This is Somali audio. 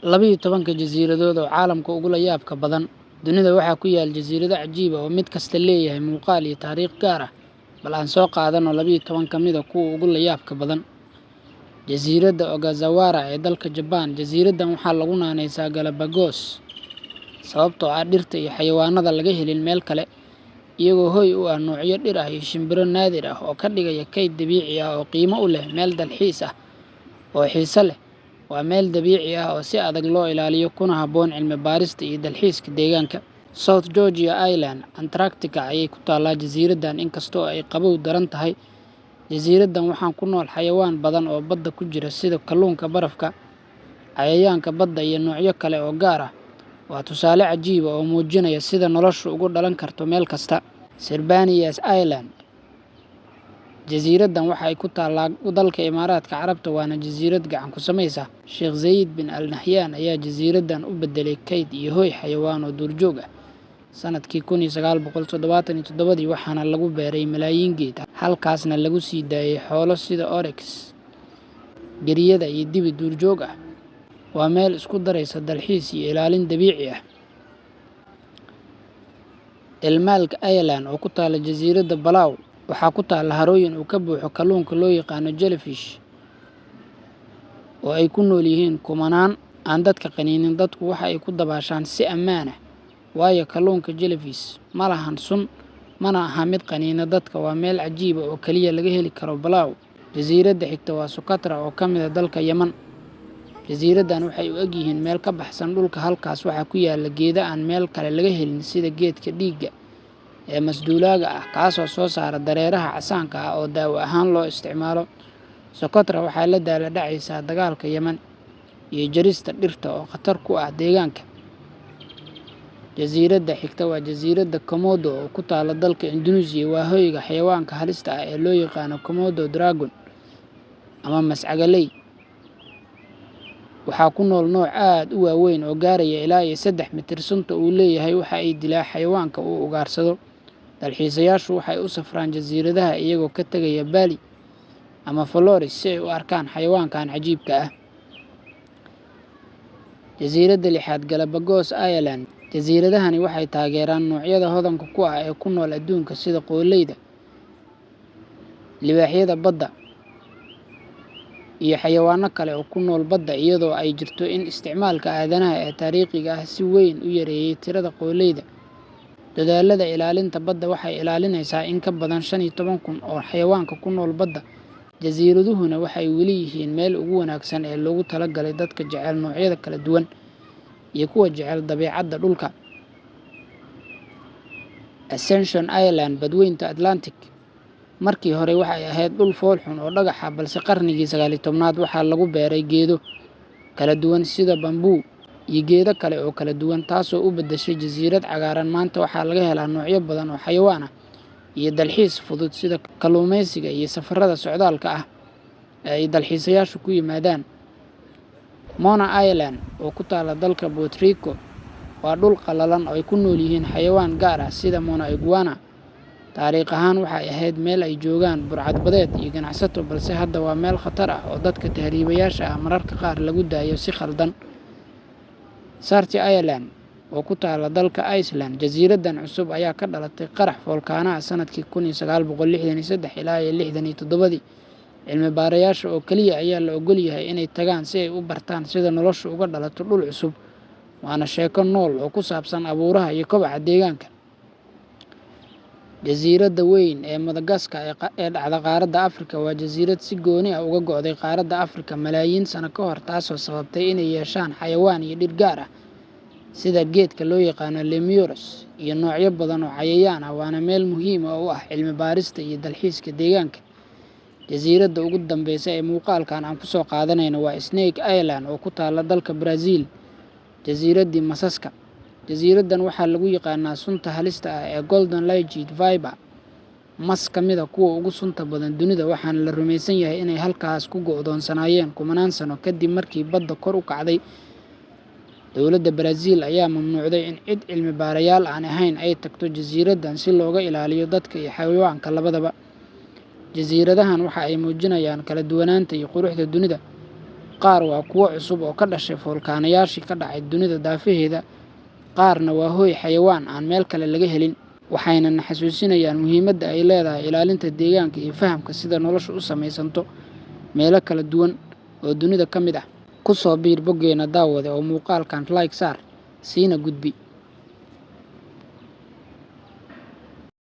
12-ka jasiiradood oo caalamka ugu layaabka badan. Dunida waxaa ku yaal jasiirado cajiib ah oo mid kasta leeyahay muuqaal iyo taariikh gaar ah. Bal aan soo qaadano 12 ka mid ah kuwa ugu layaabka badan. Jasiiradda Ogasawara ee dalka Jabbaan. Jasiiraddan waxaa lagu naanaysaa Galapagos sababtoo ah dhirta iyo xayawaanada laga helin meel kale, iyagoo hoy u ah noocyo dhir ah iyo shimbiro naadir ah oo ka dhigaya kayd dabiici ah oo qiimo u leh meel dalxiis ah oo xiiso leh. Waa meel dabiici ah oo si adag loo ilaaliyo kuna habboon cilmi baarista iyo dalxiiska deegaanka. South Georgia Island, Antarctica ayay ku taallaa jasiiraddan inkastoo ay qabow daran tahay. Jasiiraddan waxaa ku nool xayawaan badan oo badda ku jira sida kalluunka barafka, cayayaanka badda iyo noocyo kale oo gaar ah. Waa tusaale cajiib ah oo muujinaya sida noloshu ugu dhalan karto meel kasta. Sir Bani Yas Island. Jasiiraddan waxa ay ku taallaa dalka Imaaraadka Carabta, waana jasiirad gacan ku samays ah. Sheikh Zayed bin Al Nahyan ayaa jasiiraddan u beddelay kayd iyo hoy xayawaan oo duurjoog ah sanadkii 1977dii, waxaana lagu beeray malaayiin geed, halkaasna lagu sii daayay xoolo sida oryx, geriyada iyo dibi duurjoog ah. Waa meel isku daraysa dalxiis iyo ilaalin dabiici ah. Elmalik Island oo ku taalla jasiiradda Palau waxaa ku taalla harooyin uu ka buuxo kalluunka loo yaqaano jellyfish oo ay ku nool yihiin kumanaan aan dadka qaniinin. Dadku waxa ay ku dabaashaan si ammaan ah, waayo kalluunka jellyfish ma lahan sun, mana aha mid qaniina dadka. Waa meel cajiib ah oo kaliya laga heli karo Palau. Jasiiradda xigta waa Socotra oo ka mid ah dalka Yemen. Jasiiraddan waxay u egyihiin meel ka baxsan dhulka. Halkaas waxaa ku yaalla geedo aan meel kale laga helin sida geedka dhiigga ee masduulaaga ah, kaasoo soo saara dareeraha casaanka ah oo daawo ahaan loo isticmaalo. Socotra waxaa la daalaa dhacaysaa dagaalka Yemen iyo jarista dhirta oo khatar ku ah deegaanka. Jasiiradda xigta waa jasiiradda Komodo oo ku taalla dalka Indonesia. Waa hoyga xayawaanka halista ah ee loo yaqaano Komodo dragon ama mascagaley. Waxaa ku nool nooc aad u waaweyn oo gaaraya ilaa iyo 3 mitir. Sunta uu leeyahay waxa ay dilaa xayawaanka uu ugaarsado. Dalxiisayaashu waxay u safraan jasiiradaha iyagoo ka tegaya Bali ama Flores si ay u arkaan xayawaankan cajiibka ah. Jasiiradda lixaad, Galapagos Island. Jasiiradahani waxay taageeraan noocyada hodanka ku ah ee ku nool adduunka sida qoolleyda, libaaxyada badda iyo xayawaano kale oo ku nool badda, iyadoo ay jirto in isticmaalka aadanaha ee taariikhiga ah si weyn u yareeyay tirada qoolleyda. Dadaallada ilaalinta badda waxay ilaalinaysaa in ka badan 15,000 oo xayawaanka ku nool badda. Jasiiraduhuna waxay weli yihiin meel ugu wanaagsan ee loogu talagalay dadka jecel noocyada kala duwan iyo kuwa jecel dabeecadda dhulka. Ascension Island, badweynta Atlantic. Markii hore waxay ahayd dhul foolxun oo dhagax ah, balse qarnigii 19aad waxaa lagu beeray geedo kala duwan sida bamboo iyo geedo kale oo kala duwan, taasoo u beddeshay jasiirad cagaaran. Maanta waxaa laga helaa noocyo badan oo xayawaan ah iyo dalxiis fudud sida kalluumeysiga iyo safarada socdaalka ah ee ay dalxiisayaashu ku yimaadaan. Mona Island oo ku taalla dalka Puerto Rico waa dhul qallalan oo ay ku nool yihiin xayawaan gaar ah sida Mona iguana. Taariikh ahaan waxay ahayd meel ay joogaan burcadbadeed iyo ganacsato, balse hadda waa meel khatar ah oo dadka tahriibayaasha ah mararka qaar lagu daayo si khaldan. Sarti Island oo ku taalla dalka Iceland. Jasiiraddan cusub ayaa ka dhalatay qarax foolkaanaha sanadkii 1963 ilaa iyo 67dii. Cilmi baarayaasha oo kaliya ayaa la ogol yahay inay tagaan si ay u bartaan sida noloshu uga dhalato dhul cusub. Waana sheeko nool oo ku saabsan abuuraha iyo kobaca deegaanka. Jasiiradda weyn ee Madagascar ee dhacda qaaradda Afrika waa jasiirad si gooni ah uga go'day qaaradda Afrika malaayiin sano ka hor, taasoo sababtay inay yeeshaan xayawaan iyo dhir gaar ah sida geedka loo yaqaano lemures iyo noocyo badan oo cayayaan ah. Waana meel muhiim ah u ah cilmi baarista iyo dalxiiska deegaanka. Jasiiradda ugu dambeysa ee muuqaalkan aan kusoo qaadanayno waa Snake Island oo ku taalla dalka Brazil, jasiiraddii masaska. Jasiiraddan waxaa lagu yaqaanaa sunta halista ah ee Golden Legged Viper, mas ka mid ah kuwa ugu sunta badan dunida, waxaana la rumaysan yahay inay halkaas ku go'doonsanaayeen kumanaan sano kadib markii badda kor u kacday. Dowladda Brazil ayaa mamnuucday in cid cilmi baarayaal aan ahayn ay tagto jasiiraddan si looga ilaaliyo dadka iyo xayawaanka labadaba. Jasiiradahan waxa ay muujinayaan kala duwanaanta iyo quruxda dunida. Qaar waa kuwo cusub oo ka dhashay foolkaanayaashii ka dhacay dunida daafaheeda, qaarna waa hooy xayawaan aan meel kale laga helin. Waxayna na xasuusinayaan muhiimadda ay leedahay ilaalinta deegaanka iyo fahamka sida noloshu u samaysanto meelo kala duwan oo dunida ka mid ah. Ku soo biir boggeena, daawade, oo muuqaalkan like saar, siina gudbi.